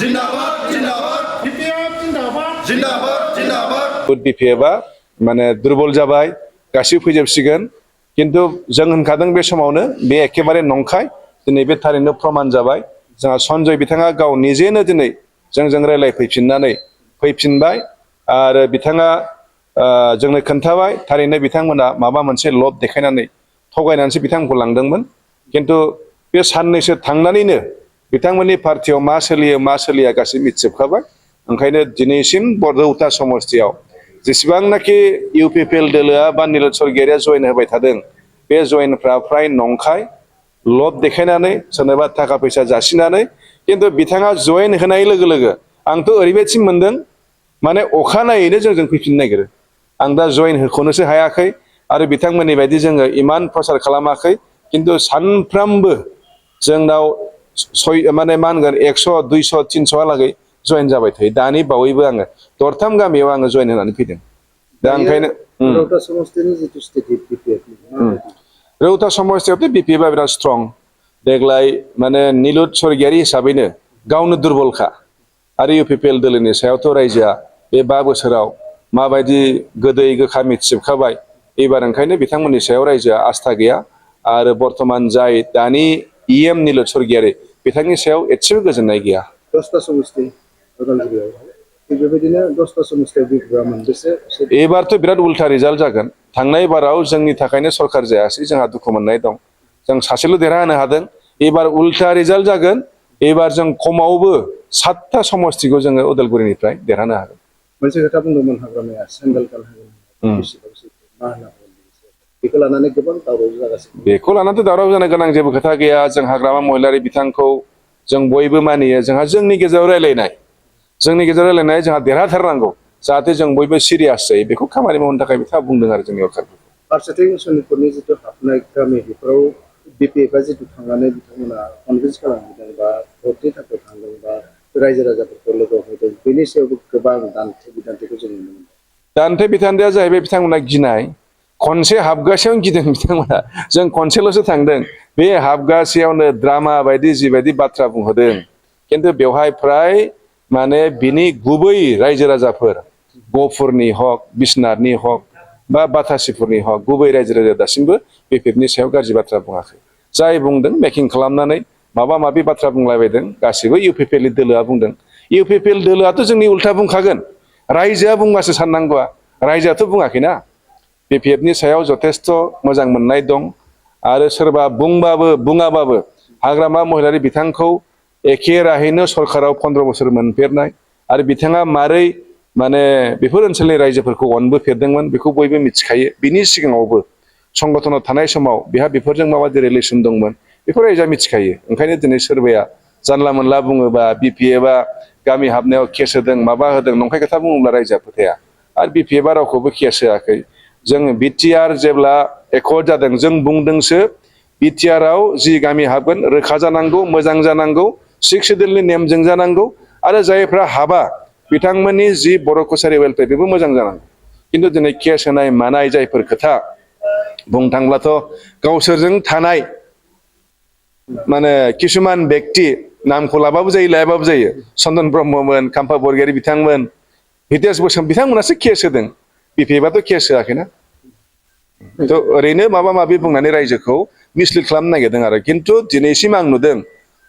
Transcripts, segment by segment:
जिंदाबाद जिंदाबाद BPF जिंदाबाद जिंदाबाद जिंदाबाद BPFआ माने दुरबल जाबाय गासिबो फैजोबसिगोन किन्तु जों होनखादों बे समावनो बे एखेबारे नंखाय दिनै बे थारैनो प्रमाण जाबाय जोंहा सन्जय बिथाङा गाव निजेनो दिनै जोंजों रायलायफैफिननानै फैफिनबाय आरो बिथाङा जोंनो खोन्थाबाय थारैनो बिथांमोना माबा मोनसे लब देखायनानै थगायनानैसो बिथांखौ लांदोंमोन किन्तु बे साननैसो थांनानैनो बिथांमोननि पार्टियाव मा सोलिया गासिबो मिथिजोबखाबाय ओंखायनो दिनैसिम रौता समस्तियाव जेसेबांनाखि इउपिपिएल दोलोआ बा नीलत स्वर्गियारिया जयन होबाय थादों बे जयनफ्रा फ्राय नंखाय लब देखायनानै सोरनोबा थाखा फैसा जासिनानै किन्तु बिथाङा जयन होनाय लोगो लोगो आंथ' ओरैबायदि मोनदों माने अखानायैनो जोंजों फैफिननो नागिरो आं दा जयन होख'नोसो हायाखै आरो बिथांमोननि बायदि जोङो इमान प्रचार खालामाखै किन्तु सानफ्रामबो जोंनाव माने मा होनगोन 100 200 300 लागै जयन जाबाय थायो दानि बावैबो आङो दरथाम गामियाव आङो जयन होनानै फैदों दा ओंखायनो रौता समस्तिनि जितु स्टेटि BPF रौता समस्तियावथ' BPFआ बिराद स्ट्रं देग्लाय माने नीलत स्वर्गियारि हिसाबैनो गावनो दुरबलखा आरो इउपिपिएल दोलोनि सायावथ' रायजोआ बे 5 बोसोराव माबायदि गोदै गोखा मिथिजोबखाबाय एबार ओंखायनो बिथांमोननि सायाव रायजोआ आस्था गैया आरो बर्तमान जाय दानि EM नीलत स्वर्गियारि बिथांनि सायाव एसेबो गोजोननाय गैया 10टा समस्ति उदालगुरियाव बेबायदिनो 10टा समस्तियाव BPFआ मोनबेसे एबारथ' बिराद उल्था रिजाल्ट जागोन थांनाय बाराव जोंनि थाखायनो सरकार जायासै जोंहा दुखु मोननाय दं जों सासेल' देरहानो हादों एबार उल्था रिजाल्ट जागोन एबार जों खमावबो 7टा समस्तिखौ जोङो उदालगुरिनिफ्राय देरहानो हागोन मोनसे खोथा बुंदोंमोन हाग्रामाया सेंग्रेल कालहागोन मा होनना बेखौ लानानै गोबां दावराव जागासिनो बेखौ लानानैथ' दावराव जानो गोनां जेबो खोथा गैया जों हाग्रामा महिलारि बिथांखौ जों बयबो मानियो जोंहा जोंनि गेजेराव रायलायनाय जोंहा देरहाथारनांगौ जाहाथे जों बयबो सिरियास जायो बेखौ खामानि मावनो थाखाय बिथाङा बुंदों आरो जोंनि सरकारखौ फारसेथिं सनितपुरनि जितु हाबनाय गामि बेफोराव BPFआ जितु थांनानै बिथांमोना कनभिन्स खालामदों बा भटनि थाखाय थांदों बा रायजो राजाफोरखौ लोगो हमदों बेनि सायावबो गोबां दान्थे बिदान्थेखौ जों नुनो मोनो दान्थे बिदान्थेया जाहैबाय बिथांमोना गिनाय खनसे हाबगासेयावनो गिदों बिथांमोना जों खनसेल'सो थांदों बे हाबगासेयावनो ड्रामा बायदि जिबायदि बाथ्रा बुंहोदों किन्तु बेवहाय फ्राय माने बिनि गुबै रायजो राजाफोर गफुरनि हक बिसनाथनि हक बा बाथासिफोरनि हक गुबै रायजो राजा दासिमबो BPFनि सायाव गाज्रि बाथ्रा बुङाखै जाय बुंदों मेकिं खालामनानै माबा माबि बाथ्रा बुंलायबायदों गासिबो इउपिपिएलनि दोलोआ बुंदों इउपिपिएल दोलोआथ' जोंनि उल्था बुंखागोन रायजोआ बुंबासो साननांगौआ रायजोआथ' बुङाखैना BPFनि सायाव जथेस्थ' मोजां मोननाय दं आरो सोरबा बुङाबाबो हाग्रामा महिलारि बिथांखौ एखे राहैनो सरकाराव 15 बोसोर मोनफेरनाय आरो बिथाङा मारै माने बेफोर ओनसोलनि रायजोफोरखौ अनबोफेरदोंमोन बेखौ बयबो मिथिखायो बिनि सिगाङावबो संगठनाव थानाय समाव बिहा बेफोरजों माबायदि रिलेसन दंमोन बेखौ रायजोआ मिथिखायो ओंखायनो दिनै सोरबाया जानला मोनला बुङोबा BPFआ गामि हाबनायाव केस होदों माबा होदों नंखाय खोथा बुङोब्ला रायजोआ फोथाया आरो BPFआ रावखौबो केस होआखै जों BTR जेब्ला एकर्ड जादों जों बुंदोंसो BTRआव जि गामि हाबगोन रोखा जानांगौ मोजां जानांगौ 6 सिडिउलनि नेमजों जानांगौ आरो जायफ्रा हाबा बिथांमोननि जि बर' कसारि वेलफेयार बेबो मोजां जानांगौ किन्तु दिनै केस होनाय मानाय जायफोर खोथा बुंनो थांब्लाथ' गावसोरजों थानाय माने किसुमान व्यक्ति नामखौ लाबाबो जायो लायाबाबो जायो चन्दन ब्रह्ममोन खाम्फा बरगयारि बिथांमोन हितेश बसुमतारी बिथांमोनासो केस होदों BPFआथ' केस होआखैना थ' ओरैनो माबा माबि बुंनानै रायजोखौ मिसलिड खालामनो नागिरदों आरो किन्तु दिनैसिम आं नुदों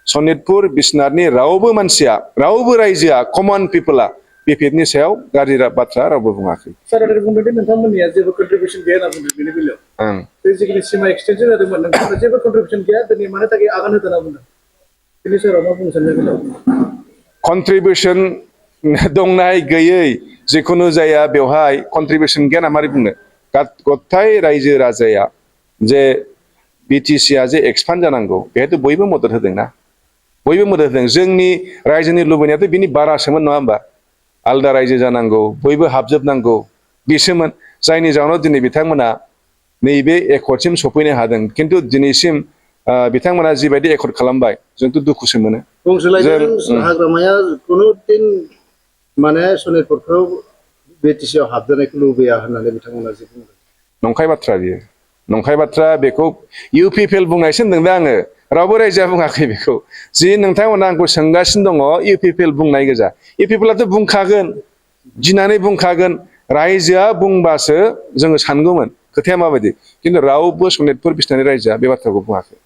सनितपुर बिसनाथनि रावबो मानसिया रावबो रायजोआ कमन पिपलआ BPFनि सायाव गाज्रि बाथ्रा रावबो बुङाखै सार बुंदों नोंथांमोननिया जेबो कन्ट्रिबिउसन गैया होनना बुंदों बेनि बेलायाव बे जिखिनि सीमा एक्सटेनसन जादोंमोन नोंथांमोना जेबो कन्ट्रिबिउसन गैया दिनै मानो थाखाय आगान होदों होनना बुंदों बेनि सायाव मा बुंनो सानदों बेलायाव कन्ट्रिबिउसन दंनाय गैयै जिखुनु जाया बेवहाय कन्ट्रिबिउसन गैया ना मारै बुंनो गथाय रायजो राजाया जे BTCआ जे एक्सपान्ड जानांगौ बेहायथ' बयबो मदद होदोंना बयबो मदद होदों जोंनि रायजोनि लुबैनायाथ' बिनि बारासोमोन नङा होमबा आलदा रायजो जानांगौ बयबो हाबजोबनांगौ बिसोमोन जायनि जाहोनाव दिनै बिथांमोना नैबे एकर्डसिम सफैनो हादों किन्तु दिनैसिम बिथांमोना जिबायदि एकर्ड खालामबाय जोंथ' दुखुसो मोनो हाग्रामाया खुनु दिन माने सनितपुरखौ BTCआव हाबजानायखौ लुबैया होननानै बिथांमोना जे बुंदों नंखाय बाथ्रा बेयो नंखाय बाथ्रा बेखौ इउपिपिएल बुंनायसो होनदों दा आङो रावबो रायजोआ बुङाखै बेखौ जि नोंथांमोना आंखौ सोंगासिनो दङ इउपिपिएल बुंनाय गोजा इउपिपिएलाथ' बुंखागोन गिनानै बुंखागोन रायजोआ बुंबासो जोङो सानगौमोन खोथाया माबायदि खिन्थु रावबो सनितपुर बिसनानि रायजोआ बे बाथ्राखौ बुङाखै